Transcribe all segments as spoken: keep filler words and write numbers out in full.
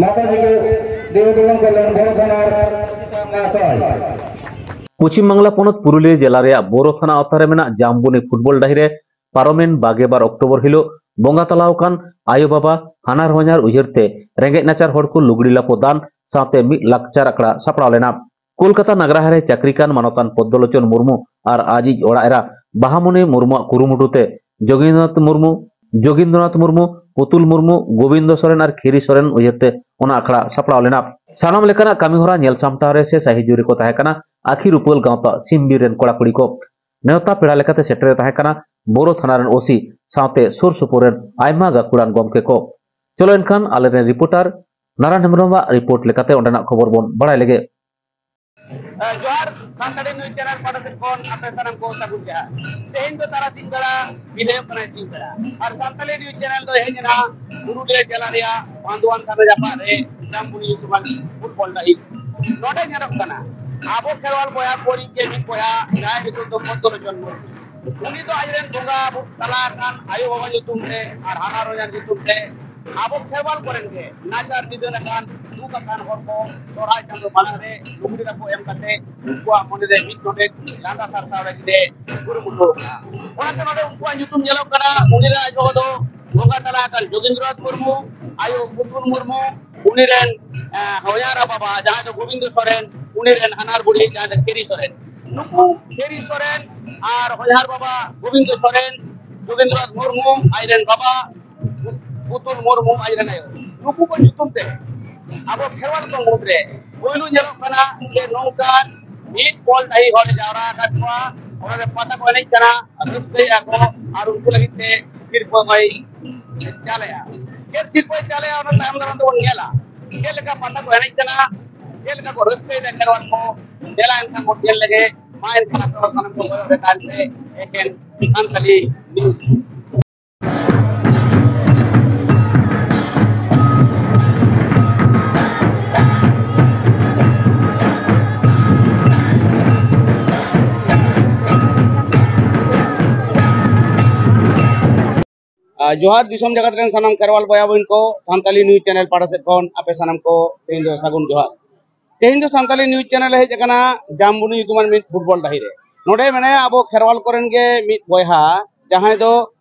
ᱢᱟᱛᱟᱡᱤ ᱜᱮ ᱫᱮᱣ ᱫᱮᱣᱚᱱ ᱠᱚ ᱞᱮᱱ ᱵᱚᱲᱚ ᱛᱷᱟᱱᱟ ᱢᱟᱥᱟᱭ᱾ ᱯᱚᱪᱷᱤᱢ ᱵᱟᱝᱞᱟ ᱯᱚᱱᱚᱛ ᱯᱩᱨᱩᱞᱤᱭᱟᱹ ᱡᱮᱞᱟ ᱨᱮᱭᱟᱜ ᱵᱳᱨᱳ ᱛᱷᱟᱱᱟ ᱟᱣᱛᱟ ᱨᱮ ᱢᱮᱱᱟᱜ ᱡᱟᱢᱵᱩᱱᱤ ᱯᱷᱩᱴᱵᱚᱞ ᱰᱟᱹᱦᱤ ᱨᱮ ᱯᱟᱨᱚᱢᱮᱱ ᱵᱟᱜᱮ ᱵᱟᱨ ᱚᱠᱴᱳᱵᱚᱨ ᱦᱤᱞᱳᱜ ᱵᱚᱸᱜᱟ ᱛᱟᱞᱟ ᱟᱠᱟᱱ ᱟᱭᱳ ᱵᱟᱵᱟ ᱦᱟᱱᱟᱨ ᱦᱚᱧᱦᱟᱨ ᱩᱭᱦᱟᱹᱨ ᱛᱮ ᱨᱮᱸᱜᱮᱡ ᱱᱟᱪᱟᱨ ᱦᱚᱲ ᱠᱚ ᱞᱩᱜᱽᱲᱤ ᱞᱟᱯᱚ ᱫᱟᱱ ᱥᱟᱶᱛᱮ ᱢᱤᱫ ᱞᱟᱠᱪᱟᱨ ᱟᱠᱷᱲᱟ ᱥᱟᱯᱲᱟᱣ ᱞᱮᱱᱟ᱾ ᱠᱳᱞᱠᱟᱛᱟ ᱱᱟᱜᱽᱨᱟ ᱨᱮ ᱪᱟᱹᱠᱨᱤ ᱠᱟᱱ ᱢᱟᱱᱚᱛᱟᱱ ᱯᱚᱫᱽᱫᱚᱞᱳᱪᱚᱱ ᱢᱩᱨᱢᱩ ᱟᱨ ᱟᱡᱤᱡ ᱚᱲᱟᱜ ᱮᱨᱟ ᱵᱟᱦᱟᱢᱚᱱᱤ ᱢᱩᱨᱢᱩᱣᱟᱜ ᱠᱩᱨᱩᱢᱩᱴᱩ ᱛᱮ ᱡᱳᱜᱮᱱᱫᱨᱚᱱᱟᱛᱷ ᱢᱩᱨᱢᱩ, ᱡᱳᱜᱮᱱᱫᱨᱚᱱᱟᱛᱷ ᱢᱩᱨᱢᱩ, ᱯᱩᱛᱩᱞ ᱢᱩᱨᱢᱩ, ᱜᱳᱵᱤᱱᱫᱚ ᱥᱚᱨᱮᱱ ᱟᱨ ᱠᱷᱤᱨᱤ ᱥᱚᱨᱮᱱ ᱩᱭᱦᱟᱹᱨ ᱛᱮ ᱚᱱᱟ ᱟᱠᱷᱲᱟ ᱥᱟᱯᱲᱟᱣ ᱞᱮᱱᱟ᱾ ᱥᱟᱱᱟᱢ ᱞᱮᱠᱟᱱᱟᱜ ᱠᱟᱹᱢᱤᱦᱚᱨᱟ ᱧᱮᱞ ᱥᱟᱢᱴᱟᱣ ᱨᱮ ᱥᱮ ᱥᱟᱹᱦᱤ ᱡᱩᱨᱤ ᱠᱚ ᱛᱟᱦᱮᱸ ᱠᱟᱱᱟ ᱟᱹᱠᱷᱤᱨ ᱩᱯᱟᱹᱞ ᱜᱟᱶᱛᱟ ᱥᱤᱢᱵᱤᱨ ᱨᱮᱱ ᱠᱚᱲᱟ ᱠᱩᱲᱤ ᱠᱚ᱾ ᱱᱮᱣᱛᱟ ᱯᱮᱲᱟ ᱞᱮᱠᱟᱛᱮ ᱥᱮᱴᱮᱨ ᱛᱟᱦᱮᱸ ᱠᱟᱱᱟ ᱵᱳᱨᱳ ᱛᱷᱟᱱᱟ ᱨᱮᱱ ᱳᱥᱤ ᱥᱟᱶᱛᱮ ᱥᱩᱨ ᱥᱩᱯᱩᱨ ᱨᱮᱱ ᱟᱭᱢᱟ ᱜᱟᱹᱠᱷᱩᱲᱟᱱ ᱜᱚᱢᱠᱮ ᱠᱚ᱾ ᱪᱚᱞᱚ ᱮᱱᱠᱷᱟᱱ ᱟᱞᱮᱨᱮᱱ ᱨᱤᱯᱳᱨᱴᱟᱨ ᱱᱟᱨᱟᱭᱚᱱ ᱦᱮᱢᱵᱨᱚᱢᱟᱜ ᱨᱤᱯᱳᱨᱴ ᱞᱮᱠᱟᱛᱮ ᱚᱸᱰᱮᱱᱟᱜ ᱠᱷᱚᱵᱚᱨ ᱵᱚᱱ ᱵᱟᱲᱟᱭ ᱞᱮᱜᱮ᱾ ᱡᱚᱦᱟᱨ, ᱥᱟᱱᱛᱟᱲᱤ ᱱᱤᱭᱩᱡᱽ ᱪᱮᱱᱮᱞ ᱯᱟᱦᱴᱟ ᱥᱮᱫ ᱠᱷᱚᱱ ᱟᱯᱮ ᱥᱟᱱᱟᱢ ᱠᱚ ᱥᱟᱹᱜᱩᱱ ᱡᱚᱦᱟᱨ᱾ ᱛᱮᱦᱮᱧ ᱫᱚ ᱛᱟᱨᱟᱥᱤᱧ ᱵᱮᱲᱟ, ᱵᱤᱫᱟᱹᱭᱚᱜ ᱠᱟᱱᱟᱭ ᱥᱤᱧ ᱵᱮᱲᱟ᱾ ᱟᱨ ᱥᱟᱱᱛᱟᱲᱤ ᱱᱤᱭᱩᱡᱽ ᱪᱮᱱᱮᱞ ᱫᱚ ᱦᱮᱡ ᱮᱱᱟ ᱯᱩᱨᱩᱞᱤᱭᱟᱹ ᱡᱮᱞᱟ ᱨᱮᱭᱟᱜ ᱵᱟᱸᱫᱣᱟᱱ ᱛᱷᱟᱱᱟ ᱡᱟᱯᱟᱜ ᱨᱮ ᱡᱟᱢᱵᱩᱱᱤ ᱧᱩᱛᱩᱢᱟᱱ ᱯᱷᱩᱴᱵᱚᱞ ᱰᱟᱹᱦᱤ᱾ ᱱᱚᱰᱮ ᱧᱮᱞᱚᱜ ᱠᱟᱱᱟ ᱟᱵᱚ ᱠᱷᱮᱨᱣᱟᱞ ᱵᱚᱭᱦᱟ ᱠᱚ ᱨᱤᱱ ᱜᱮ ᱢᱤᱫ ᱵᱚᱭᱦᱟ, ᱡᱟᱦᱟᱸᱭ ᱧᱩᱛᱩᱢ ᱫᱚ ᱯᱚᱫᱽᱫᱚᱞᱳᱪᱚᱱ ᱢᱩᱨᱢᱩ᱾ ᱩᱱᱤ ᱫᱚ ᱟᱡᱨᱮᱱ ᱵᱚᱸᱜᱟ ᱵᱩᱨᱩ ᱛᱟᱞᱟ ᱟᱠᱟᱱ ᱟᱭᱳ ᱵᱟᱵᱟ ᱧᱩᱛᱩᱢ ᱛᱮ ᱟᱨ ᱦᱟᱱᱟ ᱨᱚᱭᱟᱱ ᱧᱩᱛᱩᱢ ᱛᱮ ᱟᱵᱚ ᱠᱷᱮᱨᱣᱟᱞ ᱠᱚᱨᱮᱱ ᱜᱮ ᱱᱟᱪᱟᱨ ᱱᱤᱫᱷᱟᱹᱱ ᱟᱠᱟᱱ ᱫᱩᱠ ᱟᱠᱟᱱ ᱦᱚᱲ ᱠᱚ ᱥᱚᱨᱦᱟᱭ ᱪᱟᱸᱫᱳ ᱢᱟᱲᱟᱝ ᱨᱮ ᱞᱩᱜᱽᱲᱤ ᱞᱟᱯᱚ ᱮᱢ ᱠᱟᱛᱮ ᱩᱱᱠᱩᱣᱟᱜ ᱢᱚᱱᱮ ᱨᱮ ᱢᱤᱫ ᱰᱚᱸᱰᱮᱠ ᱞᱟᱸᱫᱟ ᱥᱟᱨᱥᱟᱣ ᱞᱟᱹᱜᱤᱫ ᱮ ᱠᱩᱨᱩᱢᱩᱴᱩ ᱟᱠᱟᱫᱼᱟ᱾ ᱚᱱᱟᱛᱮ ᱱᱚᱰᱮ ᱩᱱᱠᱩᱣᱟᱜ ᱧᱩᱛᱩᱢ ᱧᱮᱞᱚᱜ ᱠᱟᱱᱟ, ᱩᱱᱤ ᱨᱮᱱ ᱟᱡ ᱵᱟᱵᱟ ᱫᱚ ᱵᱚᱸᱜᱟ ᱛᱟᱞᱟ ᱟᱠᱟᱱ ᱡᱳᱜᱤᱱᱫᱨᱚᱱᱟᱛᱷ ᱢᱩᱨᱢᱩ, ᱟᱭᱳ ᱯᱩᱛᱩᱞ ᱢᱩᱨᱢᱩ, ᱩᱱᱤ ᱨᱮᱱ, ᱮ, ᱦᱚᱧᱦᱟᱨ ᱵᱟᱵᱟ ᱡᱟᱦᱟᱸᱭ ᱫᱚ ᱜᱳᱵᱤᱱᱫᱚ ᱥᱚᱨᱮᱱ, ᱩᱱᱤ ᱨᱮᱱ ᱦᱟᱱᱦᱟᱨ ᱵᱩᱲᱦᱤ ᱡᱟᱦᱟᱸᱭ ᱫᱚ ᱠᱷᱮᱨᱤ ᱥᱚᱨᱮᱱ᱾ ᱱᱩᱠᱩ ᱠᱷᱮᱨᱤ ᱥᱚᱨᱮᱱ ᱟᱨ ᱦᱚᱧᱦᱟᱨ ᱵᱟᱵᱟ ᱜᱳᱵᱤᱱᱫᱚ ᱥᱚᱨᱮᱱ, ᱡᱳᱜᱤᱱᱫᱨᱚᱱᱟᱛᱷ ᱢᱩᱨᱢᱩ ᱟᱡ ᱨᱮᱱ ᱵᱟᱵᱟ, ᱯᱩᱛᱩᱞ ᱢᱩᱨᱢᱩ ᱟᱡ ᱨᱮᱱ ᱟᱭᱳ, ᱱᱩᱠᱩ ᱠᱚ ᱧᱩᱛᱩᱢ ᱛᱮ ᱟᱵᱚ ᱠᱷᱮᱨᱣᱟᱞ ᱠᱚ ᱢᱩᱫᱽᱨᱮ ᱯᱳᱭᱞᱳ ᱧᱮᱞᱚᱜ ᱠᱟᱱᱟ ᱡᱮ ᱱᱚᱝᱠᱟᱱ ᱢᱤᱫ ᱵᱚᱞ ᱰᱟᱹᱦᱤ ᱦᱚᱲ ᱮ ᱡᱟᱣᱨᱟ ᱟᱠᱟᱫ ᱠᱚᱣᱟ, ᱚᱱᱟ ᱨᱮ ᱯᱟᱛᱟ ᱠᱚ ᱮᱱᱮᱡ ᱠᱟᱱᱟ, ᱨᱟᱹᱥᱠᱟᱹᱭᱮᱫᱼᱟ ᱠᱚ, ᱟᱨ ᱩᱱᱠᱩ ᱞᱟᱹᱜᱤᱫ ᱛᱮ ᱥᱤᱨᱯᱟᱹ ᱦᱚᱸᱭ ᱪᱟᱞᱮᱜᱼᱟ᱾ ᱪᱮᱫ ᱥᱤᱨᱯᱟᱹᱭ ᱪᱟᱞᱮᱜᱼᱟ, ᱚᱱᱟ ᱛᱟᱭᱚᱢ ᱫᱟᱨᱟᱢ ᱛᱮᱵᱚᱱ ᱧᱮᱞᱟ᱾ ᱪᱮᱫ ᱞᱮᱠᱟ ᱯᱟᱛᱟ ᱠᱚ ᱮᱱᱮᱡ ᱠᱟᱱᱟ, ᱪᱮᱫ ᱞᱮᱠᱟ ᱠᱚ ᱨᱟᱹᱥᱠᱟᱹᱭᱮᱫᱟ ᱠᱷᱮᱨᱣᱟᱞ ᱠᱚ, ᱫᱮᱞᱟ ᱮᱱᱠᱷᱟᱱ ᱵᱚᱱ ᱧᱮᱞ ᱞᱮᱜᱮ᱾ ᱢᱟ ᱮᱱᱠᱷᱟᱱ ᱟᱯᱮ ᱦᱚᱸ ᱥᱟᱱᱟᱢ ᱠᱚ ᱠᱚᱭᱚᱜ ᱨᱮ ᱛᱟᱦᱮᱱ ᱯᱮ ᱮᱠᱮᱱ ᱥᱟᱱᱛᱟᱲᱤ ᱱᱤᱭᱩᱡᱽ᱾ ᱟᱨ ᱡᱚᱦᱟᱨ ᱫᱤᱥᱚᱢ ᱡᱟᱠᱟᱛ ᱨᱮᱱ ᱥᱟᱱᱟᱢ ᱠᱷᱮᱨᱣᱟᱞ ᱵᱚᱭᱦᱟ ᱵᱚᱱ ᱠᱚ, ᱥᱟᱱᱛᱟᱞᱤ ᱱᱤᱭᱩᱡᱽ ᱪᱮᱱᱮᱞ ᱯᱟᱦᱴᱟ ᱥᱮᱫ ᱠᱷᱚᱱ ᱟᱯᱮ ᱥᱟᱱᱟᱢ ᱠᱚ ᱛᱮᱦᱮᱧ ᱫᱚ ᱥᱟᱹᱜᱩᱱ ᱡᱚᱦᱟᱨ᱾ ᱛᱮᱦᱮᱧ ᱫᱚ ᱥᱟᱱᱛᱟᱞᱤ ᱱᱤᱭᱩᱡᱽ ᱪᱮᱱᱮᱞ ᱮ ᱦᱮᱡ ᱟᱠᱟᱱᱟ ᱡᱟᱢᱵᱩᱱᱤ ᱧᱩᱛᱩᱢᱟᱱ ᱢᱤᱫ ᱯᱷᱩᱴᱵᱚᱞ ᱰᱟᱹᱦᱤ ᱨᱮ᱾ ᱱᱚᱰᱮ ᱢᱮᱱᱟᱭᱟ ᱟᱵᱚ ᱠᱷᱮᱨᱣᱟᱞ ᱠᱚᱨᱮᱱ ᱜᱮ ᱢᱤᱫ ᱵᱚᱭᱦᱟ, ᱡᱟᱦᱟᱸᱭ ᱫᱚ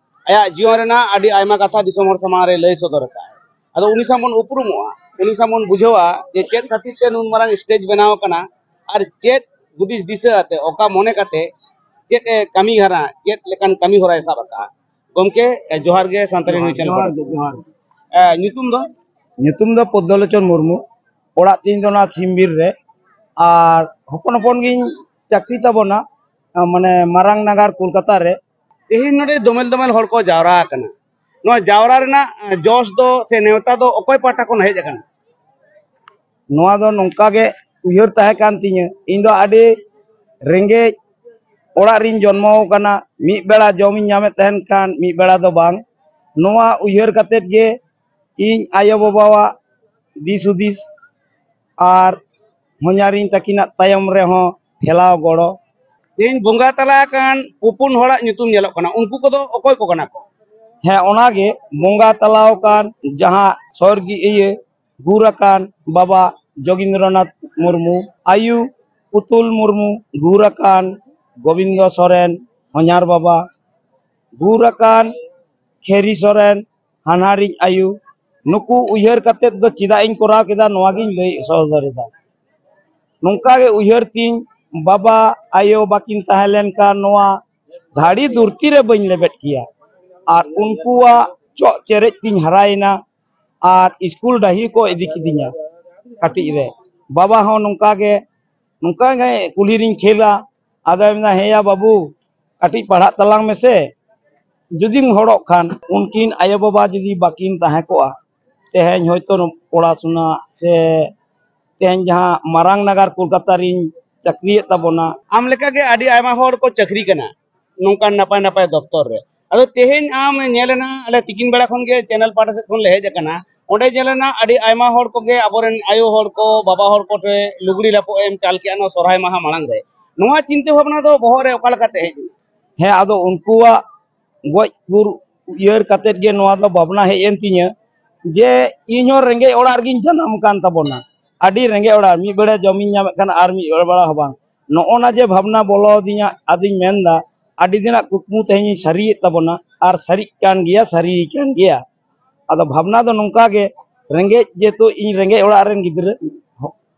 ᱟᱭᱟᱜ ᱡᱤᱭᱚᱱ ᱨᱮᱱᱟᱜ ᱟᱹᱰᱤ ᱟᱭᱢᱟ ᱠᱟᱛᱷᱟ ᱫᱤᱥᱚᱢ ᱦᱚᱲ ᱥᱟᱢᱟᱝ ᱨᱮ ᱞᱟᱹᱭ ᱥᱚᱫᱚᱨ ᱟᱠᱟᱫᱼᱟᱭ᱾ ᱟᱫᱚ ᱩᱱᱤ ᱥᱟᱶ ᱵᱚᱱ ᱩᱯᱨᱩᱢᱚᱜᱼᱟ, ᱩᱱᱤ ᱥᱟᱶ ᱵᱚᱱ ᱵᱩᱡᱷᱟᱹᱣᱟ ᱡᱮ ᱪᱮᱫ ᱠᱷᱟᱹᱛᱤᱨ ᱛᱮ ᱱᱩᱱ ᱢᱟᱨᱟᱝ ᱥᱴᱮᱡᱽ ᱵᱮᱱᱟᱣ ᱟᱠᱟᱱᱟ ᱟᱨ ᱪᱮᱫ ᱦᱩᱫᱤᱥ ᱫᱤᱥᱟᱹ ᱟᱛᱮ, ᱚᱠᱟ ᱢᱚᱱᱮ ᱠᱟᱛᱮ, ᱪᱮᱫ ᱮ ᱠᱟᱹᱢᱤ ᱠᱟᱱᱟ, ᱪᱮᱫ ᱞᱮᱠᱟᱱ ᱠᱟᱹᱢᱤ ᱦᱚᱨᱟᱭ ᱥᱟᱵ ᱟᱠᱟᱫᱼᱟ᱾ ᱜᱚᱢᱠᱮ, ᱮ, ᱡᱚᱦᱟᱨ ᱜᱮ ᱥᱟᱱᱛᱟᱲᱤ ᱡᱚᱦᱟᱨ, ᱱᱤᱭᱩᱡᱽ ᱪᱮᱱᱮᱞ ᱡᱚᱦᱟᱨ ᱠᱚᱨᱮ᱾ ᱜᱮ, ᱡᱚᱦᱟᱨ ᱜᱮ᱾ ᱮ, ᱧᱩᱛᱩᱢ ᱫᱚ? ᱧᱩᱛᱩᱢ ᱫᱚ ᱯᱚᱫᱽᱫᱚᱞᱳᱪᱚᱱ ᱢᱩᱨᱢᱩ᱾ ᱚᱲᱟᱜ ᱛᱤᱧ ᱫᱚ ᱱᱚᱣᱟ ᱥᱤᱢᱵᱤᱨ ᱨᱮ᱾ ᱟᱨ ᱦᱚᱯᱚᱱ ᱦᱚᱯᱚᱱ ᱜᱤᱧ ᱪᱟᱹᱠᱨᱤ ᱛᱟᱵᱚᱱᱟ, ᱟ, ᱢᱟᱱᱮ ᱢᱟᱨᱟᱝ ᱱᱟᱜᱟᱨ ᱠᱳᱞᱠᱟᱛᱟ ᱨᱮ᱾ ᱛᱮᱦᱮᱧ ᱱᱚᱰᱮ ᱫᱚᱢᱮᱞ ᱫᱚᱢᱮᱞ ᱦᱚᱲ ᱠᱚ ᱡᱟᱣᱨᱟ ᱟᱠᱟᱱᱟ᱾ ᱱᱚᱣᱟ ᱡᱟᱣᱨᱟ ᱨᱮᱱᱟᱜ, ᱮ, ᱡᱚᱥ ᱫᱚ ᱥᱮ ᱱᱮᱣᱛᱟ ᱫᱚ ᱚᱠᱚᱭ ᱯᱟᱦᱴᱟ ᱠᱷᱚᱱ ᱦᱮᱡ ᱟᱠᱟᱱᱟ? ᱱᱚᱣᱟ ᱫᱚ ᱱᱚᱝᱠᱟ ᱜᱮ ᱩᱭᱦᱟᱹᱨ ᱛᱟᱦᱮᱸ ᱠᱟᱱ ᱛᱤᱧᱟᱹ᱾ ᱤᱧ ᱫᱚ ᱟᱹᱰᱤ ᱨᱮᱸᱜᱮᱡ ᱚᱲᱟᱜ ᱨᱤᱧ ᱡᱚᱱᱢᱚ ᱟᱠᱟᱱᱟ᱾ ᱢᱤᱫ ᱵᱮᱲᱟ ᱡᱚᱢᱤᱧ ᱧᱟᱢᱮᱫ ᱛᱟᱦᱮᱱ ᱠᱷᱟᱱ, ᱢᱤᱫ ᱵᱮᱲᱟ ᱫᱚ ᱵᱟᱝ᱾ ᱱᱚᱣᱟ ᱩᱭᱦᱟᱹᱨ ᱠᱟᱛᱮᱫ ᱜᱮ ᱤᱧ ᱟᱭᱳ ᱵᱟᱵᱟᱣᱟᱜ ᱫᱤᱥ ᱦᱩᱫᱤᱥ ᱟᱨ ᱦᱚᱧᱦᱟᱨᱤᱧ ᱛᱟᱹᱠᱤᱱᱟᱜ ᱛᱟᱭᱚᱢ ᱨᱮᱦᱚᱸ ᱴᱷᱮᱞᱟᱣ ᱜᱚᱲᱚ᱾ ᱛᱮᱦᱮᱧ ᱵᱚᱸᱜᱟ ᱛᱟᱞᱟ ᱟᱠᱟᱱ ᱯᱩᱯᱩᱱ ᱦᱚᱲᱟᱜ ᱧᱩᱛᱩᱢ ᱧᱮᱞᱚᱜ ᱠᱟᱱᱟ, ᱩᱱᱠᱩ ᱠᱚᱫᱚ ᱚᱠᱚᱭ ᱠᱚ ᱠᱟᱱᱟ ᱠᱚ? ᱦᱮᱸ, ᱚᱱᱟᱜᱮ ᱵᱚᱸᱜᱟ ᱛᱟᱞᱟ ᱟᱠᱟᱱ ᱡᱟᱦᱟᱸ ᱥᱚᱨᱜᱤ ᱤᱭᱟᱹ ᱜᱩᱨ ᱟᱠᱟᱱ ᱵᱟᱵᱟ ᱡᱳᱜᱤᱱᱫᱨᱚᱱᱟᱛᱷ ᱢᱩᱨᱢᱩ, ᱟᱭᱩ ᱯᱩᱛᱩᱞ ᱢᱩᱨᱢᱩ, ᱜᱩᱨ ᱟᱠᱟᱱ ᱜᱳᱵᱤᱱᱫᱚ ᱥᱚᱨᱮᱱ, ᱦᱚᱧᱦᱟᱨ ᱵᱟᱵᱟ, ᱜᱩᱨ ᱟᱠᱟᱱ ᱠᱷᱮᱨᱤ ᱥᱚᱨᱮᱱ, ᱦᱟᱱᱦᱟᱨᱤᱧ ᱟᱭᱩ, ᱱᱩᱠᱩ ᱩᱭᱦᱟᱹᱨ ᱠᱟᱛᱮᱫ ᱫᱚ ᱪᱮᱫᱟᱜ ᱤᱧ ᱠᱚᱨᱟᱣ ᱠᱮᱫᱟ, ᱱᱚᱣᱟ ᱜᱤᱧ ᱞᱟᱹᱭ ᱥᱚᱫᱚᱨ ᱮᱫᱟ᱾ ᱱᱚᱝᱠᱟ ᱜᱮ ᱩᱭᱦᱟᱹᱨ ᱛᱤᱧ, ᱵᱟᱵᱟ ᱟᱭᱳ ᱵᱟᱹᱠᱤᱱ ᱛᱟᱦᱮᱸ ᱞᱮᱱᱠᱷᱟᱱ ᱱᱚᱣᱟ ᱫᱷᱟᱹᱲᱤ ᱫᱷᱩᱨᱛᱤ ᱨᱮ ᱵᱟᱹᱧ ᱞᱮᱵᱮᱫ ᱠᱮᱭᱟ᱾ ᱟᱨ ᱩᱱᱠᱩᱣᱟᱜ ᱪᱚᱜ ᱪᱮᱨᱮᱡ ᱛᱤᱧ ᱦᱟᱨᱟᱭᱮᱱᱟ᱾ ᱟᱨ ᱥᱠᱩᱞ ᱰᱟᱹᱦᱤ ᱠᱚ ᱤᱫᱤ ᱠᱤᱫᱤᱧᱟ ᱠᱟᱹᱴᱤᱡ ᱨᱮ᱾ ᱵᱟᱵᱟ ᱦᱚᱸ ᱱᱚᱝᱠᱟ ᱜᱮ, ᱱᱚᱝᱠᱟ ᱜᱮ ᱠᱩᱞᱦᱤ ᱨᱤᱧ ᱠᱷᱮᱞᱟ᱾ ᱟᱫᱚᱭ ᱢᱮᱱᱫᱟ, "ᱦᱮᱸᱭᱟ ᱵᱟᱹᱵᱩ, ᱠᱟᱹᱴᱤᱡ ᱯᱟᱲᱦᱟᱜ ᱛᱟᱞᱟᱝ ᱢᱮᱥᱮ, ᱡᱩᱫᱤᱢ ᱦᱚᱲᱚᱜ ᱠᱷᱟᱱ᱾" ᱩᱱᱠᱤᱱ ᱟᱭᱳ ᱵᱟᱵᱟ ᱡᱩᱫᱤ ᱵᱟᱹᱠᱤᱱ ᱛᱟᱦᱮᱸ ᱠᱚᱜᱼᱟ, ᱛᱮᱦᱮᱧ ᱦᱚᱭᱛᱳ ᱯᱚᱲᱟᱥᱩᱱᱟ ᱥᱮ ᱛᱮᱦᱮᱧ ᱡᱟᱦᱟᱸ ᱢᱟᱨᱟᱝ ᱱᱟᱜᱟᱨ ᱠᱳᱞᱠᱟᱛᱟ ᱨᱤᱧ ᱪᱟᱹᱠᱨᱤᱭᱮᱫ ᱛᱟᱵᱚᱱᱟ᱾ ᱟᱢ ᱞᱮᱠᱟᱜᱮ ᱟᱹᱰᱤ ᱟᱭᱢᱟ ᱦᱚᱲ ᱠᱚ ᱪᱟᱹᱠᱨᱤ ᱠᱟᱱᱟ ᱱᱚᱝᱠᱟᱱ ᱱᱟᱯᱟᱭ ᱱᱟᱯᱟᱭ ᱫᱚᱯᱛᱚᱨ ᱨᱮ᱾ ᱟᱫᱚ ᱛᱮᱦᱮᱧ ᱟᱢ ᱧᱮᱞᱮᱱᱟ, ᱟᱞᱮ ᱛᱤᱠᱤᱱ ᱵᱮᱲᱟ ᱠᱷᱚᱱ ᱜᱮ ᱪᱮᱱᱮᱞ ᱯᱟᱦᱴᱟ ᱥᱮᱫ ᱠᱷᱚᱱ ᱞᱮ ᱦᱮᱡ ᱟᱠᱟᱱᱟ, ᱚᱸᱰᱮ ᱧᱮᱞᱮᱱᱟ ᱟᱹᱰᱤ ᱟᱭᱢᱟ ᱦᱚᱲ ᱠᱚᱜᱮ, ᱟᱵᱚᱨᱮᱱ ᱟᱭᱳ ᱦᱚᱲ ᱠᱚ, ᱵᱟᱵᱟ ᱦᱚᱲ ᱠᱚ ᱴᱷᱮᱱ ᱞᱩᱜᱽᱲᱤ ᱞᱟᱯᱚ ᱮᱢ ᱪᱟᱞ ᱠᱮᱜᱼᱟ ᱱᱚᱣᱟ ᱥᱚᱨᱦᱟᱭ ᱢᱟᱦᱟ ᱢᱟᱲᱟᱝ ᱨᱮ᱾ ᱱᱚᱣᱟ ᱪᱤᱱᱛᱟᱹ ᱵᱷᱟᱵᱽᱱᱟ ᱫᱚ ᱵᱚᱦᱚᱜ ᱨᱮ ᱚᱠᱟ ᱞᱮᱠᱟᱛᱮ ᱦᱮᱡ ᱮᱱᱟ? ᱦᱮᱸ, ᱟᱫᱚ ᱩᱱᱠᱩᱣᱟᱜ ᱜᱚᱡ ᱜᱩᱨ ᱩᱭᱦᱟᱹᱨ ᱠᱟᱛᱮᱫ ᱜᱮ ᱱᱚᱣᱟ ᱫᱚ ᱵᱷᱟᱵᱽᱱᱟ ᱦᱮᱡ ᱮᱱ ᱛᱤᱧᱟᱹ ᱡᱮ ᱤᱧ ᱦᱚᱸ ᱨᱮᱸᱜᱮᱡ ᱚᱲᱟᱜ ᱨᱮᱜᱤᱧ ᱡᱟᱱᱟᱢ ᱟᱠᱟᱱ ᱛᱟᱵᱚᱱᱟ᱾ ᱟᱹᱰᱤ ᱨᱮᱸᱜᱮᱡ ᱚᱲᱟᱜ, ᱢᱤᱫ ᱵᱮᱲᱟ ᱡᱚᱢᱤᱧ ᱧᱟᱢᱮᱫ ᱠᱟᱱᱟ ᱟᱨ ᱢᱤᱫ ᱵᱮᱲᱟ ᱦᱚᱸ ᱵᱟᱝ᱾ ᱱᱚᱜᱼᱚ ᱱᱟ ᱡᱮ ᱵᱷᱟᱵᱽᱱᱟ ᱵᱚᱞᱚ ᱟᱹᱫᱤᱧᱟ, ᱟᱫᱚᱧ ᱢᱮᱱᱫᱟ ᱟᱹᱰᱤ ᱫᱤᱱᱟᱜ ᱠᱩᱠᱢᱩ ᱛᱮᱦᱮᱧᱤᱧ ᱥᱟᱹᱨᱤᱭᱮᱫ ᱛᱟᱵᱚᱱᱟ, ᱟᱨ ᱥᱟᱹᱨᱤᱜ ᱠᱟᱱ ᱜᱮᱭᱟ, ᱥᱟᱹᱨᱤ ᱠᱟᱱ ᱜᱮᱭᱟ᱾ ᱟᱫᱚ ᱵᱷᱟᱵᱽᱱᱟ ᱫᱚ ᱱᱚᱝᱠᱟ ᱜᱮ, ᱨᱮᱸᱜᱮᱡ, ᱡᱮᱦᱮᱛᱩ ᱤᱧ ᱨᱮᱸᱜᱮᱡ ᱚᱲᱟᱜ ᱨᱮᱱ ᱜᱤᱫᱽᱨᱟᱹ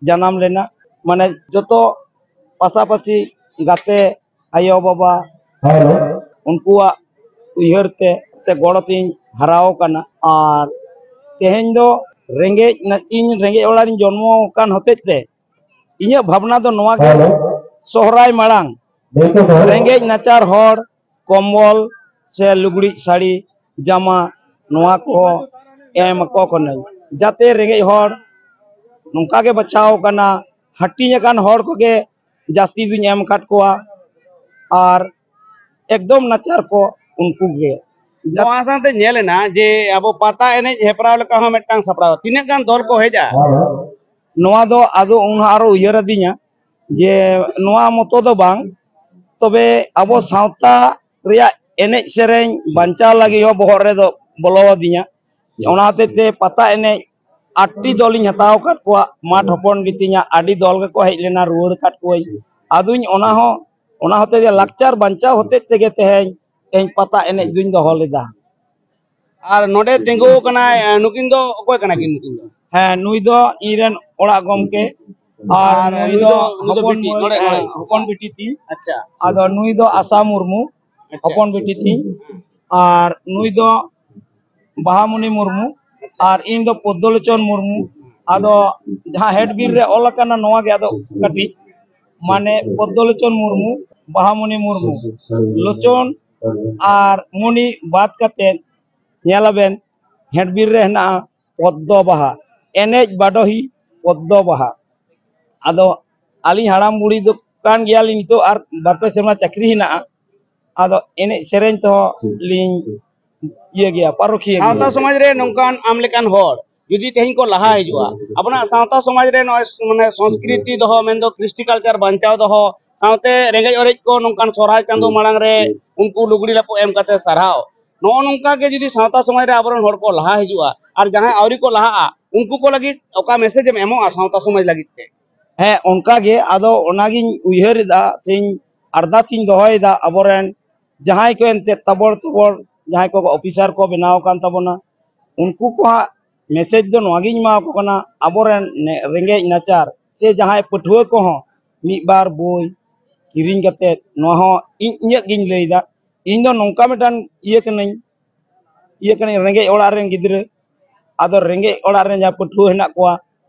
ᱡᱟᱱᱟᱢ ᱞᱮᱱᱟ, ᱢᱟᱱᱮ ᱡᱚᱛᱚ ᱯᱟᱥᱟᱯᱟᱥᱤ ᱜᱟᱛᱮ, ᱟᱭᱳ ᱵᱟᱵᱟ, ᱩᱱᱠᱩᱣᱟᱜ ᱩᱭᱦᱟᱹᱨ ᱛᱮ ᱥᱮ ᱜᱚᱲᱚ ᱛᱤᱧ ᱦᱟᱨᱟᱣ ᱠᱟᱱᱟ᱾ ᱟᱨ ᱛᱮᱦᱮᱧ ᱫᱚ ᱨᱮᱸᱜᱮᱡ ᱱᱟ-, ᱤᱧ ᱨᱮᱸᱜᱮᱡ ᱚᱲᱟᱜ ᱨᱤᱧ ᱡᱚᱱᱢᱚ ᱟᱠᱟᱱ ᱦᱚᱛᱮᱡ ᱛᱮ ᱤᱧᱟᱹᱜ ᱵᱷᱟᱵᱽᱱᱟ ᱫᱚ ᱱᱚᱣᱟ ᱜᱮ, ᱥᱚᱦᱨᱟᱭ ᱢᱟᱲᱟᱝ ᱨᱮᱸᱜᱮᱡ ᱱᱟᱪᱟᱨ ᱦᱚᱲ ᱠᱚᱢᱵᱚᱞ ᱥᱮ ᱞᱩᱜᱽᱲᱤᱡ, ᱥᱟᱹᱲᱤ, ᱡᱟᱢᱟ, ᱱᱚᱣᱟ ᱠᱚ ᱮᱢ ᱟᱠᱚ ᱠᱟᱹᱱᱟᱹᱧ, ᱡᱟᱛᱮ ᱨᱮᱸᱜᱮᱡ ᱦᱚᱲ ᱱᱚᱝᱠᱟ ᱜᱮ ᱵᱟᱪᱷᱟᱣ ᱠᱟᱱᱟ, ᱦᱟᱹᱴᱤᱧ ᱟᱠᱟᱱ ᱦᱚᱲ ᱠᱚᱜᱮ ᱡᱟᱹᱥᱛᱤ ᱫᱩᱧ ᱮᱢ ᱟᱠᱟᱫ ᱠᱚᱣᱟ, ᱟᱨ ᱮᱠᱫᱚᱢ ᱱᱟᱪᱟᱨ ᱠᱚ ᱩᱱᱠᱩ ᱜᱮ᱾ ᱱᱚᱣᱟ ᱥᱟᱶᱛᱮ ᱧᱮᱞ ᱮᱱᱟ ᱡᱮ ᱟᱵᱚ ᱯᱟᱛᱟ ᱮᱱᱮᱡ ᱦᱮᱯᱨᱟᱣ ᱞᱮᱠᱟ ᱦᱚᱸ ᱢᱤᱫᱴᱟᱝ ᱥᱟᱯᱲᱟᱣ, ᱛᱤᱱᱟᱹᱜ ᱜᱟᱱ ᱫᱚᱞ ᱠᱚ ᱦᱮᱡᱼᱟ? ᱱᱚᱣᱟ ᱫᱚ ᱟᱫᱚ ᱩᱱ ᱟᱨᱚ ᱩᱭᱦᱟᱹᱨ ᱟᱹᱫᱤᱧᱟ ᱡᱮ ᱱᱚᱣᱟ ᱢᱚᱛᱚ ᱫᱚ ᱵᱟᱝ, ᱛᱚᱵᱮ ᱟᱵᱚ ᱥᱟᱶᱛᱟ ᱨᱮᱭᱟᱜ ᱮᱱᱮᱡ ᱥᱮᱨᱮᱧ ᱵᱟᱧᱪᱟᱣ ᱞᱟᱹᱜᱤᱫ ᱦᱚᱸ ᱵᱚᱦᱚᱜ ᱨᱮᱫᱚ ᱵᱚᱞᱚ ᱟᱹᱫᱤᱧᱟ᱾ ᱚᱱᱟ ᱦᱚᱛᱮᱡ ᱛᱮ ᱯᱟᱛᱟ ᱮᱱᱮᱡ ᱟᱴᱴᱤ ᱫᱚᱞᱤᱧ ᱦᱟᱛᱟᱣ ᱟᱠᱟᱫ ᱠᱚᱣᱟ, ᱢᱟᱴᱷ ᱦᱚᱯᱚᱱ ᱜᱮᱛᱤᱧᱟ, ᱟᱹᱰᱤ ᱫᱚᱞ ᱜᱮᱠᱚ ᱦᱮᱡ ᱞᱮᱱᱟ, ᱨᱩᱣᱟᱹᱲ ᱟᱠᱟᱫ ᱠᱚᱣᱟᱧ᱾ ᱟᱫᱚᱧ ᱚᱱᱟ ᱦᱚᱸ, ᱚᱱᱟ ᱦᱚᱛᱮᱡ ᱛᱮ ᱞᱟᱠᱪᱟᱨ ᱵᱟᱧᱪᱟᱣ ᱦᱚᱛᱮᱡ ᱛᱮᱜᱮ ᱛᱮᱦᱮᱧ, ᱛᱮᱦᱮᱧ ᱯᱟᱛᱟ ᱮᱱᱮᱡ ᱫᱩᱧ ᱫᱚᱦᱚ ᱞᱮᱫᱟ᱾ ᱟᱨ ᱱᱚᱰᱮ ᱛᱤᱸᱜᱩ ᱟᱠᱟᱱᱟᱭ, ᱮ, ᱱᱩᱠᱤᱱ ᱫᱚ ᱚᱠᱚᱭ ᱠᱟᱱᱟ ᱠᱤᱱ ᱱᱩᱠᱤᱱ ᱫᱚ? ᱦᱮᱸ, ᱱᱩᱭ ᱫᱚ ᱤᱧ ᱨᱮᱱ ᱚᱲᱟᱜ ᱜᱚᱢᱠᱮ, ᱟᱨ ᱟᱨ ᱱᱩᱭ ᱱᱩᱭ ᱫᱚ, ᱫᱚ, ᱱᱩᱭ ᱫᱚ ᱦᱚᱯᱚᱱ ᱵᱤᱴᱤ, ᱢᱟᱹᱭ, ᱱᱚᱰᱮ, ᱦᱮᱸ, ᱱᱚᱰᱮ᱾ ᱦᱚᱯᱚᱱ ᱵᱤᱴᱤ ᱛᱤᱧ᱾ ᱟᱪᱪᱷᱟ᱾ ᱟᱫᱚ ᱱᱩᱭ ᱫᱚ ᱟᱥᱟ ᱢᱩᱨᱢᱩ, ᱟᱪᱪᱷᱟ᱾ ᱦᱚᱯᱚᱱ ᱵᱤᱴᱤ ᱛᱤᱧ, ᱟᱨ ᱱᱩᱭ ᱫᱚ ᱵᱟᱦᱟᱢᱩᱱᱤ ᱢᱩᱨᱢᱩ, ᱟᱨ ᱤᱧ ᱫᱚ ᱯᱚᱫᱽᱫᱚᱞᱳᱪᱚᱱ ᱢᱩᱨᱢᱩ᱾ ᱟᱫᱚ ᱡᱟᱦᱟᱸ ᱦᱮᱰ ᱵᱤᱞ ᱨᱮ ᱚᱞ ᱟᱠᱟᱱᱟ ᱱᱚᱣᱟ ᱜᱮ, ᱟᱫᱚ ᱠᱟᱹᱴᱤᱡ, ᱢᱟᱱᱮ, ᱯᱚᱫᱽᱫᱚᱞᱳᱪᱚᱱ ᱢᱩᱨᱢᱩ, ᱵᱟᱦᱟᱢᱩᱱᱤ ᱢᱩᱨᱢᱩ, ᱞᱳᱪᱚᱱ ᱟᱨ ᱢᱩᱱᱤ ᱵᱟᱫ ᱠᱟᱛᱮ ᱧᱮᱞ ᱟᱵᱮᱱ ᱦᱮᱰ ᱵᱤᱞ ᱨᱮ ᱦᱮᱱᱟᱜᱼᱟ ᱯᱚᱫᱽᱫᱚ ᱵᱟᱦᱟ, ᱮᱱᱮᱡ ᱵᱟᱰᱚᱦᱤ ᱯᱚᱫᱽᱫᱚ ᱵᱟᱦᱟ᱾ ᱟᱫᱚ ᱟᱹᱞᱤᱧ ᱦᱟᱲᱟᱢ ᱵᱩᱲᱦᱤ ᱫᱚ ᱠᱟᱱ ᱜᱮᱭᱟᱞᱤᱧ ᱱᱤᱛᱚᱜ, ᱟᱨ ᱵᱟᱨ ᱯᱮ ᱥᱮᱨᱢᱟ ᱪᱟᱹᱠᱨᱤ ᱦᱮᱱᱟᱜᱼᱟ᱾ ᱟᱫᱚ ᱮᱱᱮᱡ ᱥᱮᱨᱮᱧ ᱛᱮᱦᱚᱸ ᱞᱤᱧ ᱤᱭᱟᱹ ᱜᱮᱭᱟ, ᱯᱟᱨᱚᱠᱷᱤᱭᱟᱹ ᱥᱟᱶᱛᱟ ᱜᱮᱭᱟ᱾ ᱥᱚᱢᱟᱡᱽ ᱨᱮ ᱱᱚᱝᱠᱟᱱ ᱟᱢ ᱞᱮᱠᱟᱱ ᱦᱚᱲ ᱡᱩᱫᱤ ᱛᱮᱦᱮᱧ ᱠᱚ ᱞᱟᱦᱟ ᱦᱤᱡᱩᱜᱼᱟ, ᱟᱵᱚᱱᱟᱜ ᱥᱟᱶᱛᱟ ᱥᱚᱢᱟᱡᱽ ᱨᱮ ᱱᱚᱜᱼᱚᱭ ᱢᱟᱱᱮ ᱥᱚᱝᱥᱠᱨᱤᱛᱤ ᱫᱚᱦᱚ, ᱢᱮᱱᱫᱚ ᱠᱨᱤᱥᱴᱤ ᱠᱟᱞᱪᱟᱨ ᱵᱟᱧᱪᱟᱣ ᱫᱚᱦᱚ, ᱥᱟᱶᱛᱮ ᱨᱮᱸᱜᱮᱡ ᱚᱨᱮᱡ ᱠᱚ ᱱᱚᱝᱠᱟᱱ ᱥᱚᱨᱦᱟᱭ ᱪᱟᱸᱫᱳ ᱢᱟᱲᱟᱝ ᱨᱮ ᱩᱱᱠᱩ ᱞᱩᱜᱽᱲᱤ ᱞᱟᱯᱚ ᱮᱢ ᱠᱟᱛᱮ ᱥᱟᱨᱦᱟᱣ, ᱱᱚᱜᱼᱚ ᱱᱚᱝᱠᱟ ᱜᱮ ᱡᱩᱫᱤ ᱥᱟᱶᱛᱟ ᱥᱚᱢᱟᱡᱽ ᱨᱮ ᱟᱵᱚᱨᱮᱱ ᱦᱚᱲ ᱠᱚ ᱞᱟᱦᱟ ᱦᱤᱡᱩᱜᱼᱟ, ᱟᱨ ᱡᱟᱦᱟᱸᱭ ᱟᱹᱣᱨᱤ ᱠᱚ ᱞᱟᱦᱟᱜᱼᱟ, ᱩᱱᱠᱩ ᱠᱚ ᱞᱟᱹᱜᱤᱫ ᱚᱠᱟ ᱢᱮᱥᱮᱡᱽ ᱮᱢ ᱮᱢᱚᱜᱼᱟ ᱥᱟᱶᱛᱟ ᱥᱚᱢᱟᱡᱽ ᱞᱟᱹᱜᱤᱫ ᱛᱮ? ᱦᱮᱸ, ᱚᱱᱠᱟ ᱜᱮ᱾ ᱟᱫᱚ ᱚᱱᱟᱜᱤᱧ ᱩᱭᱦᱟᱹᱨ ᱮᱫᱟ, ᱥᱮᱧ ᱟᱨᱫᱟᱥ ᱤᱧ ᱫᱚᱦᱚᱭᱮᱫᱟ, ᱟᱵᱚᱨᱮᱱ ᱡᱟᱦᱟᱸᱭ ᱠᱚ ᱮᱱᱛᱮᱫ ᱛᱟᱵᱚᱲ ᱛᱚᱵᱚᱲ ᱡᱟᱦᱟᱸᱭ ᱠᱚ ᱚᱯᱷᱤᱥᱟᱨ ᱠᱚ ᱵᱮᱱᱟᱣ ᱟᱠᱟᱱ ᱛᱟᱵᱚᱱᱟ, ᱩᱱᱠᱩ ᱠᱚ ᱦᱟᱸᱜ ᱢᱮᱥᱮᱡᱽ ᱫᱚ ᱱᱚᱣᱟᱜᱤᱧ ᱮᱢᱟ ᱠᱚ ᱠᱟᱱᱟ, ᱟᱵᱚᱨᱮᱱ ᱱᱮ-, ᱨᱮᱸᱜᱮᱡ ᱱᱟᱪᱟᱨ ᱥᱮ ᱡᱟᱦᱟᱸᱭ ᱯᱟᱹᱴᱷᱩᱣᱟᱹ ᱠᱚᱦᱚᱸ ᱢᱤᱫ ᱵᱟᱨ ᱵᱳᱭ ᱠᱤᱨᱤᱧ ᱠᱟᱛᱮᱫ, ᱱᱚᱣᱟ ᱦᱚᱸ ᱤᱧ, ᱤᱧᱟᱹᱜ ᱜᱤᱧ ᱞᱟᱹᱭᱫᱟ᱾ ᱤᱧ ᱫᱚ ᱱᱚᱝᱠᱟ ᱢᱤᱫᱴᱟᱝ ᱤᱭᱟᱹ ᱠᱟᱹᱱᱟᱹᱧ, ᱤᱭᱟᱹ ᱠᱟᱹᱱᱟᱹᱧ, ᱨᱮᱸᱜᱮᱡ ᱚᱲᱟᱜ ᱨᱮᱱ ᱜᱤᱫᱽᱨᱟᱹ᱾ ᱟᱫᱚ ᱨᱮᱸᱜᱮᱡ ᱚᱲᱟᱜ ᱨᱮᱱ ᱡᱟᱦᱟᱸ ᱯᱟᱹᱴᱷᱩᱣᱟᱹ ᱦᱮᱱᱟᱜ ᱠᱚᱣᱟ,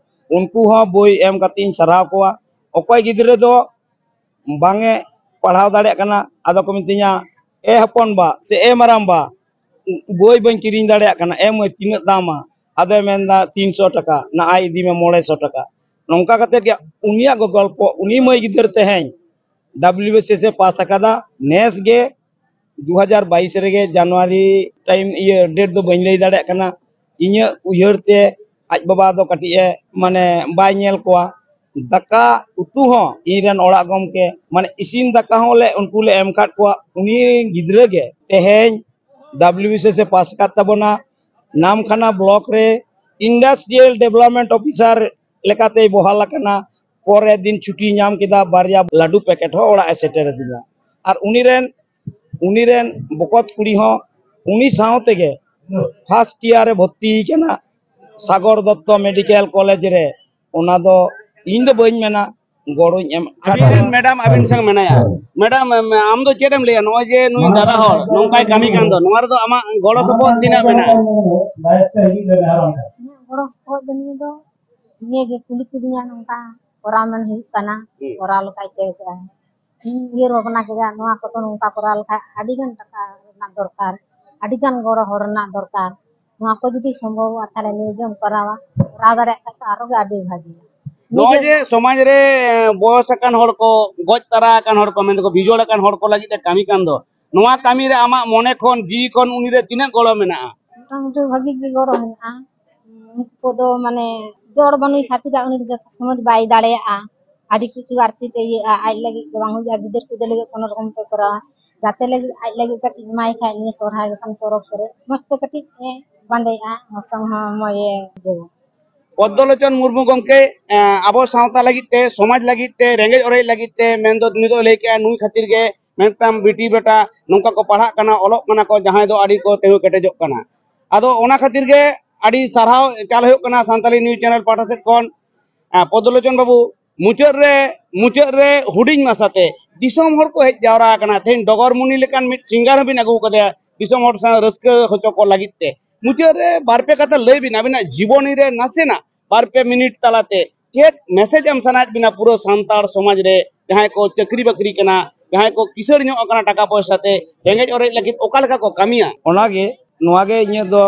ᱩᱱᱠᱩ ᱦᱚᱸ ᱵᱳᱭ ᱮᱢ ᱠᱟᱛᱮ ᱤᱧ ᱥᱟᱨᱦᱟᱣ ᱠᱚᱣᱟ᱾ ᱚᱠᱚᱭ ᱜᱤᱫᱽᱨᱟᱹ ᱫᱚ ᱵᱟᱝ ᱮ ᱯᱟᱲᱦᱟᱣ ᱫᱟᱲᱮᱭᱟᱜ ᱠᱟᱱᱟ, ᱟᱫᱚ ᱠᱚ ᱢᱤᱛᱟᱹᱧᱟ, "ᱮ ᱦᱚᱯᱚᱱ ᱵᱟ ᱥᱮ ᱮ ᱢᱟᱨᱟᱝ ᱵᱟ, ᱵᱳᱭ ᱵᱟᱹᱧ ᱠᱤᱨᱤᱧ ᱫᱟᱲᱮᱭᱟᱜ ᱠᱟᱱᱟ, ᱮ ᱢᱟᱹᱭ, ᱛᱤᱱᱟᱹᱜ ᱫᱟᱢᱟ?" ᱟᱫᱚᱭ ᱢᱮᱱᱫᱟ, "ᱛᱤᱱᱥᱚ ᱴᱟᱠᱟ, ᱱᱟᱜᱼᱟᱭ ᱤᱫᱤ ᱢᱮ ᱢᱚᱬᱮ ᱥᱚ ᱴᱟᱠᱟ᱾" ᱱᱚᱝᱠᱟ ᱠᱟᱛᱮᱫ ᱜᱮ ᱩᱱᱤᱭᱟᱜ ᱜᱚ-, ᱜᱚᱞᱯᱚ, ᱩᱱᱤ ᱢᱟᱹᱭ ᱜᱤᱫᱟᱹᱨ ᱛᱮᱦᱮᱧ W B S S A ᱯᱟᱥ ᱟᱠᱟᱫᱟ᱾ ᱱᱮᱥ ᱜᱮ ᱫᱩ ᱦᱟᱡᱟᱨ ᱵᱟᱭᱤᱥ ᱨᱮᱜᱮ ᱡᱟᱱᱩᱣᱟᱨᱤ ᱴᱟᱭᱤᱢ, ᱤᱭᱟᱹ, ᱰᱮᱴ ᱫᱚ ᱵᱟᱹᱧ ᱞᱟᱹᱭ ᱫᱟᱲᱮᱭᱟᱜ ᱠᱟᱱᱟ᱾ ᱤᱧᱟᱹᱜ ᱩᱭᱦᱟᱹᱨ ᱛᱮ ᱟᱡ ᱵᱟᱵᱟ ᱫᱚ ᱠᱟᱹᱴᱤᱡ ᱮ, ᱢᱟᱱᱮ, ᱵᱟᱭ ᱧᱮᱞ ᱠᱚᱣᱟ᱾ ᱫᱟᱠᱟ ᱩᱛᱩ ᱦᱚᱸ ᱤᱧ ᱨᱮᱱ ᱚᱲᱟᱜ ᱜᱚᱢᱠᱮ, ᱢᱟᱱᱮ, ᱤᱥᱤᱱ ᱫᱟᱠᱟ ᱦᱚᱸ ᱞᱮ, ᱩᱱᱠᱩ ᱞᱮ ᱮᱢ ᱟᱠᱟᱫ ᱠᱚᱣᱟ᱾ ᱩᱱᱤ ᱜᱤᱫᱽᱨᱟᱹ ᱜᱮ ᱛᱮᱦᱮᱧ W B S S A ᱯᱟᱥ ᱟᱠᱟᱫ ᱛᱟᱵᱚᱱᱟ᱾ ᱱᱟᱢᱠᱷᱟᱱᱟ ᱵᱞᱚᱠ ᱨᱮ ᱤᱱᱰᱟᱥᱴᱨᱤᱭᱟᱞ ᱰᱮᱵᱷᱞᱚᱯᱢᱮᱱᱴ ᱚᱯᱷᱤᱥᱟᱨ ᱞᱮᱠᱟᱛᱮᱭ ᱵᱚᱦᱟᱞ ᱟᱠᱟᱱᱟ᱾ ᱯᱚᱨᱮᱨ ᱫᱤᱱ ᱪᱷᱩᱴᱤ ᱧᱟᱢ ᱠᱮᱫᱟ, ᱵᱟᱨᱭᱟ ᱞᱟᱹᱰᱩ ᱯᱮᱠᱮᱴ ᱦᱚᱸ ᱚᱲᱟᱜ ᱮ ᱥᱮᱴᱮᱨ ᱟᱹᱫᱤᱧᱟ᱾ ᱟᱨ ᱩᱱᱤ ᱨᱮᱱ, ᱩᱱᱤ ᱨᱮᱱ ᱵᱚᱠᱚᱛ ᱠᱩᱲᱤ ᱦᱚᱸ ᱩᱱᱤ ᱥᱟᱶ ᱛᱮᱜᱮ ᱯᱷᱟᱥᱴ ᱤᱭᱟᱨ ᱨᱮ ᱵᱷᱚᱨᱛᱤ ᱠᱟᱱᱟ ᱥᱟᱜᱚᱨ ᱫᱚᱛᱛᱚ ᱢᱮᱰᱤᱠᱮᱞ ᱠᱚᱞᱮᱡᱽ ᱨᱮ᱾ ᱚᱱᱟ ᱫᱚ ᱤᱧ ᱫᱚ ᱵᱟᱹᱧ ᱢᱮᱱᱟ, ᱜᱚᱲᱚᱧ ᱮᱢ ᱟᱹᱵᱤᱱ ᱨᱮᱱ ᱢᱮᱰᱟᱢ ᱟᱹᱵᱤᱱ ᱥᱟᱝ ᱢᱮᱱᱟᱭᱟ᱾ ᱢᱮᱰᱟᱢ, ᱮᱢ, ᱟᱢ ᱫᱚ ᱪᱮᱫ ᱮᱢ ᱞᱟᱹᱭᱟ? ᱱᱚᱜᱼᱚᱭ ᱡᱮ ᱱᱩᱭ ᱫᱟᱫᱟ ᱦᱚᱲ ᱱᱚᱝᱠᱟᱭ ᱠᱟᱹᱢᱤ ᱠᱟᱱ ᱫᱚ, ᱱᱚᱣᱟ ᱨᱮᱫᱚ ᱟᱢᱟᱜ ᱜᱚᱲᱚ ᱥᱚᱯᱚᱦᱚᱫ ᱛᱤᱱᱟᱹᱜ ᱢᱮᱱᱟᱜᱼᱟ? ᱤᱧᱟᱹᱜ ᱜᱚᱲᱚ ᱥᱚᱯᱚᱦᱚᱫ ᱫᱚ ᱱᱤᱭᱟᱹ ᱫᱚ, ᱱᱤᱭᱟᱹ ᱜᱮ ᱠᱩᱞᱤ ᱠᱤᱫᱤᱧᱟ, ᱱᱚᱝᱠᱟ ᱠᱚᱨᱟᱣ ᱢᱮᱱ ᱦᱩᱭᱩᱜ ᱠᱟᱱᱟ, ᱦᱩᱸ᱾ ᱠᱚᱨᱟᱣ ᱞᱮᱠᱷᱟᱡ ᱪᱮᱫ ᱦᱩᱭᱩᱜᱼᱟ? ᱤᱧ ᱩᱭᱦᱟᱹᱨ ᱵᱷᱟᱵᱽᱱᱟ ᱠᱮᱫᱟ, ᱱᱚᱣᱟ ᱠᱚᱫᱚ ᱱᱚᱝᱠᱟ ᱠᱚᱨᱟᱣ ᱞᱮᱠᱷᱟᱡ ᱟᱹᱰᱤ ᱜᱟᱱ ᱴᱟᱠᱟ ᱨᱮᱱᱟᱜ ᱫᱚᱨᱠᱟᱨ, ᱟᱹᱰᱤ ᱜᱟᱱ ᱜᱚᱲᱚ ᱦᱚᱲ ᱨᱮᱱᱟᱜ ᱫᱚᱨᱠᱟᱨ᱾ ᱱᱚᱣᱟ ᱠᱚ ᱡᱩᱫᱤ ᱥᱚᱢᱵᱷᱚᱵᱚᱜᱼᱟ, ᱛᱟᱦᱞᱮ ᱱᱤᱭᱟᱹ ᱜᱮᱢ ᱠᱚᱨᱟᱣᱟ, ᱠᱚᱨᱟᱣ ᱫᱟᱲᱮᱭᱟᱜ ᱠᱷᱟᱡ ᱛᱚ ᱟᱨᱚ ᱜᱮ ᱟᱹᱰᱤ ᱵᱷᱟᱹᱜᱤᱭᱟ᱾ ᱱᱚᱜᱼᱚᱭ ᱱᱤᱡᱮ ᱡᱮ ᱥᱚᱢᱟᱡᱽ ᱨᱮ ᱵᱚᱭᱚᱥ ᱟᱠᱟᱱ ᱦᱚᱲ ᱠᱚ, ᱜᱚᱡ ᱛᱟᱨᱟ ᱟᱠᱟᱱ ᱦᱚᱲ ᱠᱚ, ᱢᱮᱱ ᱫᱚᱠᱚ ᱵᱤᱡᱚᱲ ᱟᱠᱟᱱ ᱦᱚᱲ ᱠᱚ ᱞᱟᱹᱜᱤᱫ ᱮ ᱠᱟᱹᱢᱤ ᱠᱟᱱ ᱫᱚ, ᱱᱚᱣᱟ ᱠᱟᱹᱢᱤ ᱨᱮ ᱟᱢᱟᱜ ᱢᱚᱱᱮ ᱠᱷᱚᱱ, ᱡᱤᱣᱤ ᱠᱷᱚᱱ ᱩᱱᱤ ᱨᱮ ᱛᱤᱱᱟᱹᱜ ᱜᱚᱲᱚ ᱢᱮᱱᱟᱜᱼᱟ? ᱢᱚᱴᱟᱢᱩᱴᱤ ᱵᱷᱟᱹᱜᱤ ᱜᱮ ᱜᱚᱲᱚ ᱢᱮᱱᱟᱜᱼᱟ᱾ ᱩᱱᱠᱩ ᱠᱚᱫᱚ ᱢᱟᱱᱮ ᱡᱚᱲ ᱵᱟᱹᱱᱩᱭ ᱠᱷᱟᱹᱛᱤᱨ ᱩᱱᱤ ᱫᱚ ᱡᱚᱛᱚ ᱥᱚᱢᱚᱭ ᱵᱟᱭ ᱫᱟᱲᱮᱭᱟᱜᱼᱟ᱾ ᱟᱹᱰᱤ ᱠᱤᱪᱷᱩ ᱟᱨ ᱛᱤ ᱛᱮ ᱤᱭᱟᱹᱜᱼᱟ, ᱟᱡ ᱞᱟᱹᱜᱤᱫ ᱫᱚ ᱵᱟᱝ ᱦᱩᱭᱩᱜᱼᱟ, ᱜᱤᱫᱟᱹᱨ ᱯᱤᱫᱟᱹᱨ ᱞᱟᱹᱜᱤᱫ ᱠᱳᱱᱳ ᱨᱚᱠᱚᱢ ᱛᱮ ᱠᱚᱨᱟᱣᱟ, ᱡᱟᱛᱮ ᱞᱟᱹᱜᱤᱫ ᱟᱡ ᱞᱟᱹᱜᱤᱫ ᱠᱟᱹᱴᱤᱡ ᱮᱢᱟᱭ ᱠᱷᱟᱡ ᱱᱤᱭᱟᱹ ᱥᱚᱨᱦᱟᱭ ᱞᱮᱠᱟᱱ ᱯᱚᱨᱚᱵᱽ ᱠᱚᱨᱮ ᱢᱚᱡᱽ ᱛᱮ ᱠᱟᱹᱴᱤᱡ ᱮ ᱵᱟᱸᱫᱮᱭᱟ, ᱚᱨᱥᱚᱝ ᱦᱚᱸ ᱢᱚᱡᱽ ᱮ ᱵᱩᱡᱷᱟᱹᱣᱟ᱾ ᱯᱚᱫᱽᱫᱚᱞᱳᱪᱚᱱ ᱢᱩᱨᱢᱩ ᱜᱚᱢᱠᱮ, ᱮᱸ, ᱟᱵᱚ ᱥᱟᱶᱛᱟ ᱞᱟᱹᱜᱤᱫ ᱛᱮ, ᱥᱚᱢᱟᱡᱽ ᱞᱟᱹᱜᱤᱫ ᱛᱮ, ᱨᱮᱸᱜᱮᱡ ᱚᱨᱮᱡ ᱞᱟᱹᱜᱤᱫ ᱛᱮ, ᱢᱮᱱᱫᱚ ᱱᱩᱭ ᱫᱚ ᱞᱟᱹᱭ ᱠᱮᱜᱼᱟ, ᱱᱩᱭ ᱠᱷᱟᱹᱛᱤᱨ ᱜᱮ ᱢᱤᱫᱴᱟᱝ ᱵᱤᱴᱤ ᱵᱮᱴᱟ ᱱᱚᱝᱠᱟ ᱠᱚ ᱯᱟᱲᱦᱟᱜ ᱠᱟᱱᱟ, ᱚᱞᱚᱜ ᱠᱟᱱᱟ ᱠᱚ, ᱡᱟᱦᱟᱸᱭ ᱫᱚ ᱟᱹᱰᱤ ᱠᱚ ᱛᱤᱸᱜᱩ ᱠᱮᱴᱮᱡᱚᱜ ᱠᱟᱱᱟ᱾ ᱟᱫᱚ ᱚᱱᱟ ᱠᱷᱟᱹᱛᱤᱨ ᱜᱮ ᱟᱹᱰᱤ ᱥᱟᱨᱦᱟᱣ ᱪᱟᱞ ᱦᱩᱭᱩᱜ ᱠᱟᱱᱟ ᱥᱟᱱᱛᱟᱞᱤ ᱱᱤᱭᱩᱡᱽ ᱪᱮᱱᱮᱞ ᱯᱟᱦᱴᱟ ᱥᱮᱫ ᱠᱷᱚᱱ᱾ ᱮᱸ, ᱯᱚᱫᱽᱫᱚᱞᱳᱪᱚᱱ ᱵᱟᱹᱵᱩ, ᱢᱩᱪᱟᱹᱫ ᱨᱮ, ᱢᱩᱪᱟᱹᱫ ᱨᱮ ᱦᱩᱰᱤᱧ ᱢᱟᱪᱷᱟᱛᱮ ᱫᱤᱥᱚᱢ ᱦᱚᱲ ᱠᱚ ᱦᱮᱡ ᱡᱟᱣᱨᱟ ᱟᱠᱟᱱᱟ᱾ ᱛᱮᱦᱮᱧ ᱰᱚᱜᱚᱨ ᱢᱩᱱᱤ ᱞᱮᱠᱟᱱ ᱢᱤᱫ ᱥᱤᱝᱜᱟᱨ ᱦᱚᱸᱵᱤᱱ ᱟᱹᱜᱩ ᱟᱠᱟᱫᱮᱭᱟ ᱫᱤᱥᱚᱢ ᱦᱚᱲ ᱥᱟᱶ ᱨᱟᱹᱥᱠᱟᱹ ᱦᱚᱪᱚ ᱠᱚ ᱞᱟᱹᱜᱤᱫ ᱛᱮ᱾ ᱢᱩᱪᱟᱹᱫ ᱨᱮ ᱵᱟᱨ ᱯᱮ ᱠᱟᱛᱷᱟ ᱞᱟᱹᱭ ᱵᱤᱱ, ᱟᱹᱵᱤᱱᱟᱜ ᱡᱤᱵᱚᱱᱤ ᱨᱮ ᱱᱟᱥᱮᱱᱟᱜ ᱵᱟᱨ ᱯᱮ ᱢᱤᱱᱤᱴ ᱛᱟᱞᱟᱛᱮ ᱪᱮᱫ ᱢᱮᱥᱮᱡᱽ ᱮᱢ ᱥᱟᱱᱟᱭᱮᱫ ᱵᱤᱱᱟ ᱯᱩᱨᱟᱹ ᱥᱟᱱᱛᱟᱲ ᱥᱚᱢᱟᱡᱽ ᱨᱮ, ᱡᱟᱦᱟᱸᱭ ᱠᱚ ᱪᱟᱹᱠᱨᱤ ᱵᱟᱹᱠᱨᱤ ᱠᱟᱱᱟ, ᱡᱟᱦᱟᱸᱭ ᱠᱚ ᱠᱤᱥᱟᱹᱬ ᱧᱚᱜ ᱟᱠᱟᱱᱟ ᱴᱟᱠᱟ ᱯᱚᱭᱥᱟ ᱛᱮ, ᱨᱮᱸᱜᱮᱡ ᱚᱨᱮᱡ ᱞᱟᱹᱜᱤᱫ ᱚᱠᱟ ᱞᱮᱠᱟ ᱠᱚ ᱠᱟᱹᱢᱤᱭᱟ? ᱚᱱᱟᱜᱮ, ᱱᱚᱣᱟᱜᱮ ᱤᱧᱟᱹᱜ ᱫᱚ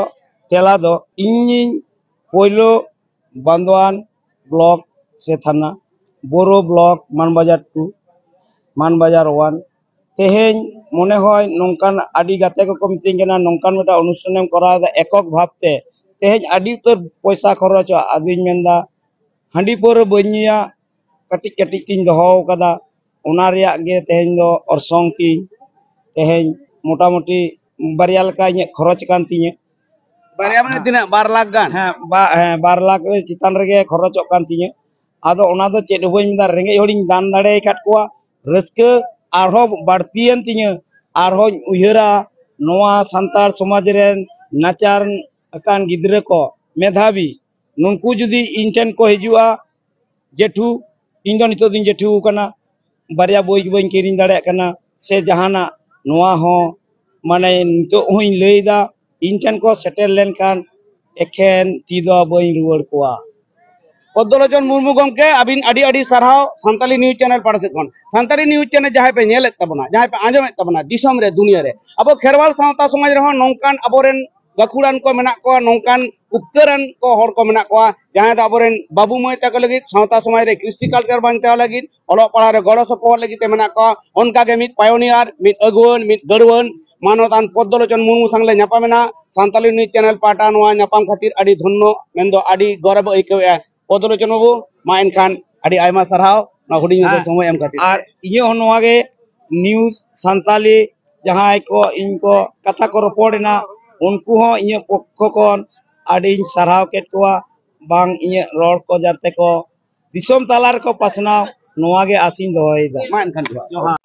ᱛᱮᱞᱟ ᱫᱚ᱾ ᱤᱧᱤᱧ ᱯᱳᱭᱞᱳ ᱵᱟᱸᱫᱣᱟᱱ ᱵᱞᱚᱠ ᱥᱮ ᱛᱷᱟᱱᱟ, ᱵᱳᱨᱳ block, Manbazar two, Manbazar one. ᱛᱮᱦᱮᱧ ᱢᱚᱱᱮ ᱦᱚᱭ ᱱᱚᱝᱠᱟᱱ ᱟᱹᱰᱤ ᱜᱟᱛᱮ ᱠᱚᱠᱚ ᱢᱤᱛᱟᱹᱧ ᱠᱟᱱᱟ, ᱱᱚᱝᱠᱟᱱ ᱢᱤᱫᱴᱟᱝ ᱚᱱᱩᱥᱴᱷᱟᱱᱮᱢ ᱠᱚᱨᱟᱣ ᱮᱫᱟ ᱮᱠᱚᱠ ᱵᱷᱟᱵᱽ ᱛᱮ᱾ ᱛᱮᱦᱮᱧ ᱟᱹᱰᱤ ᱩᱛᱟᱹᱨ ᱯᱚᱭᱥᱟ ᱠᱷᱚᱨᱚᱪᱚᱜᱼᱟ᱾ ᱟᱫᱚᱧ ᱢᱮᱱᱫᱟ, ᱦᱟᱺᱰᱤ ᱯᱟᱹᱣᱨᱟᱹ ᱵᱟᱹᱧ ᱧᱩᱭᱟ, ᱠᱟᱹᱴᱤᱡ ᱠᱟᱹᱴᱤᱡ ᱛᱤᱧ ᱫᱚᱦᱚ ᱟᱠᱟᱫᱟ, ᱚᱱᱟ ᱨᱮᱭᱟᱜ ᱜᱮ ᱛᱮᱦᱮᱧ ᱫᱚ ᱚᱨᱥᱚᱝ ᱛᱤᱧ᱾ ᱛᱮᱦᱮᱧ ᱢᱚᱴᱟᱢᱩᱴᱤ ᱵᱟᱨᱭᱟ ᱞᱮᱠᱟ ᱤᱧᱟᱹᱜ ᱠᱷᱚᱨᱚᱪ ᱟᱠᱟᱱ ᱛᱤᱧᱟᱹ᱾ ᱵᱟᱨᱭᱟ ᱢᱟᱱᱮ ᱦᱮᱸ᱾ ᱛᱤᱱᱟᱹᱜ? ᱵᱟᱨ ᱞᱟᱠᱷ ᱜᱟᱱ? ᱦᱮᱸ, ᱵᱟ-, ᱦᱮᱸ, ᱵᱟᱨ ᱞᱟᱠᱷ ᱪᱮᱛᱟᱱ ᱨᱮᱜᱮ ᱠᱷᱚᱨᱚᱪᱚᱜ ᱠᱟᱱ ᱛᱤᱧᱟᱹ᱾ ᱟᱫᱚ ᱚᱱᱟ ᱫᱚ ᱪᱮᱫ ᱦᱚᱸ ᱵᱟᱹᱧ ᱢᱮᱱᱫᱟ, ᱨᱮᱸᱜᱮᱡ ᱦᱚᱲᱤᱧ ᱫᱟᱱ ᱫᱟᱲᱮ ᱟᱠᱟᱫ ᱠᱚᱣᱟ, ᱨᱟᱹᱥᱠᱟᱹ ᱟᱨᱦᱚᱸ ᱵᱟᱹᱲᱛᱤᱭᱮᱱ ᱛᱤᱧᱟᱹ᱾ ᱟᱨᱦᱚᱸᱧ ᱩᱭᱦᱟᱹᱨᱟ, ᱱᱚᱣᱟ ᱥᱟᱱᱛᱟᱲ ᱥᱚᱢᱟᱡᱽ ᱨᱮᱱ ᱱᱟᱪᱟᱨ ᱟᱠᱟᱱ ᱜᱤᱫᱽᱨᱟᱹ ᱠᱚ, ᱢᱮᱫᱷᱟᱵᱤ, ᱱᱩᱠᱩ ᱡᱩᱫᱤ ᱤᱧ ᱴᱷᱮᱱ ᱠᱚ ᱦᱤᱡᱩᱜᱼᱟ, ᱡᱮᱴᱷᱩ, ᱤᱧ ᱫᱚ ᱱᱤᱛᱚᱜ ᱫᱚᱧ ᱡᱮᱴᱷᱩ ᱟᱠᱟᱱᱟ, ᱵᱟᱨᱭᱟ ᱵᱳᱭ ᱜᱮ ᱵᱟᱹᱧ ᱠᱤᱨᱤᱧ ᱫᱟᱲᱮᱭᱟᱜ ᱠᱟᱱᱟ, ᱥᱮ ᱡᱟᱦᱟᱱᱟᱜ, ᱱᱚᱣᱟ ᱦᱚᱸ ᱢᱟᱱᱮ ᱱᱤᱛᱚᱜ ᱦᱚᱸᱧ ᱞᱟᱹᱭᱫᱟ, ᱤᱧ ᱴᱷᱮᱱ ᱠᱚ ᱥᱮᱴᱮᱨ ᱞᱮᱱᱠᱷᱟᱱ ᱮᱠᱷᱮᱱ ᱛᱤ ᱫᱚ ᱵᱟᱹᱧ ᱨᱩᱣᱟᱹᱲ ᱠᱚᱣᱟ᱾ ᱯᱚᱫᱽᱫᱚᱞᱳᱪᱚᱱ ᱢᱩᱨᱢᱩ ᱜᱚᱢᱠᱮ, ᱟᱹᱵᱤᱱ ᱟᱹᱰᱤ ᱟᱹᱰᱤ ᱥᱟᱨᱦᱟᱣ ᱥᱟᱱᱛᱟᱞᱤ ᱱᱤᱭᱩᱡᱽ ᱪᱮᱱᱮᱞ ᱯᱟᱦᱴᱟ ᱥᱮᱫ ᱠᱷᱚᱱ᱾ ᱥᱟᱱᱛᱟᱞᱤ ᱱᱤᱭᱩᱡᱽ ᱪᱮᱱᱮᱞ ᱡᱟᱦᱟᱸᱭ ᱯᱮ ᱧᱮᱞᱮᱫ ᱛᱟᱵᱚᱱᱟ, ᱡᱟᱦᱟᱸᱭ ᱯᱮ ᱟᱸᱡᱚᱢᱮᱫ ᱛᱟᱵᱚᱱᱟ, ᱫᱤᱥᱚᱢ ᱨᱮ, ᱫᱩᱱᱤᱭᱟᱹ ᱨᱮ, ᱟᱵᱚ ᱠᱷᱮᱨᱣᱟᱞ ᱥᱟᱶᱛᱟ ᱥᱚᱢᱟᱡᱽ ᱨᱮᱦᱚᱸ ᱱᱚᱝᱠᱟᱱ ᱟᱵᱚᱨᱮᱱ ᱜᱟᱹᱠᱷᱩᱲᱟᱱ ᱠᱚ ᱢᱮᱱᱟᱜ ᱠᱚᱣᱟ, ᱱᱚᱝᱠᱟᱱ ᱩᱯᱠᱟᱹᱨᱟᱱ ᱠᱚ ᱦᱚᱲ ᱠᱚ ᱢᱮᱱᱟᱜ ᱠᱚᱣᱟ, ᱡᱟᱦᱟᱸᱭ ᱫᱚ ᱟᱵᱚᱨᱮᱱ ᱵᱟᱹᱵᱩ ᱢᱟᱹᱭ ᱛᱟᱠᱚ ᱞᱟᱹᱜᱤᱫ, ᱥᱟᱶᱛᱟ ᱥᱚᱢᱟᱡᱽ ᱨᱮ ᱠᱨᱤᱥᱴᱤ ᱠᱟᱞᱪᱟᱨ ᱵᱟᱧᱪᱟᱣ ᱞᱟᱹᱜᱤᱫ, ᱚᱞᱚᱜ ᱯᱟᱲᱦᱟᱣ ᱨᱮ ᱜᱚᱲᱚ ᱥᱚᱯᱚᱦᱚᱫ ᱞᱟᱹᱜᱤᱫ ᱛᱮ ᱢᱮᱱᱟᱜ ᱠᱚᱣᱟ᱾ ᱚᱱᱠᱟᱜᱮ ᱢᱤᱫ ᱯᱟᱭᱳᱱᱤᱭᱟᱨ, ᱢᱤᱫ ᱟᱹᱜᱩᱣᱟᱹᱱ, ᱢᱤᱫ ᱜᱟᱹᱲᱩᱣᱟᱹᱱ ᱢᱟᱱᱚᱛᱟᱱ ᱯᱚᱫᱽᱫᱚᱞᱳᱪᱚᱱ ᱢᱩᱨᱢᱩ ᱥᱟᱝ ᱞᱮ ᱧᱟᱯᱟᱢ ᱮᱱᱟ᱾ ᱥᱟᱱᱛᱟᱞᱤ ᱱᱤᱭᱩᱡᱽ ᱪᱮᱱᱮᱞ ᱯᱟᱦᱴᱟ ᱱᱚᱣᱟ ᱧᱟᱯᱟᱢ ᱠᱷᱟᱹᱛᱤᱨ ᱟᱹᱰᱤ ᱫᱷᱚᱱᱱᱚ, ᱢᱮᱱᱫᱚ ᱟᱹᱰᱤ ᱜᱚᱨᱚᱵᱽ ᱟᱹᱭᱠᱟᱹᱣᱮᱫᱼᱟ᱾ ᱯᱚᱫᱽᱫᱚᱞᱳᱪᱚᱱ ᱵᱟᱹᱵᱩ, ᱢᱟ ᱮᱱᱠᱷᱟᱱ ᱟᱹᱰᱤ ᱟᱭᱢᱟ ᱥᱟᱨᱦᱟᱣ ᱱᱚᱣᱟ ᱦᱩᱰᱤᱧ ᱢᱟᱪᱷᱟ ᱦᱮᱸ᱾ ᱥᱚᱢᱚᱭ ᱮᱢ ᱠᱷᱟᱹᱛᱤᱨ᱾ ᱟᱨ ᱤᱧᱟᱹᱜ ᱦᱚᱸ ᱱᱚᱣᱟ ᱜᱮ ᱱᱤᱭᱩᱡᱽ ᱥᱟᱱᱛᱟᱞᱤ ᱡᱟᱦᱟᱸᱭ ᱠᱚ ᱤᱧ ᱠᱚ ᱠᱟᱛᱷᱟ ᱠᱚ ᱨᱚᱯᱚᱲ ᱮᱱᱟ, ᱩᱱᱠᱩ ᱦᱚᱸ ᱤᱧᱟᱹᱜ ᱯᱚᱠᱠᱷᱚ ᱠᱷᱚᱱ ᱟᱹᱰᱤᱧ ᱥᱟᱨᱦᱟᱣ ᱠᱮᱫ ᱠᱚᱣᱟ, ᱵᱟᱝ ᱤᱧᱟᱹᱜ ᱨᱚᱲ ᱠᱚ ᱡᱟᱛᱮ ᱠᱚ ᱫᱤᱥᱚᱢ ᱛᱟᱞᱟ ᱨᱮᱠᱚ ᱯᱟᱥᱱᱟᱣ, ᱱᱚᱣᱟ ᱜᱮ ᱟᱥᱤᱧ ᱫᱚᱦᱚᱭᱮᱫᱟ᱾ ᱢᱟ ᱮᱱᱠᱷᱟᱱ ᱡᱚᱦᱟᱨ᱾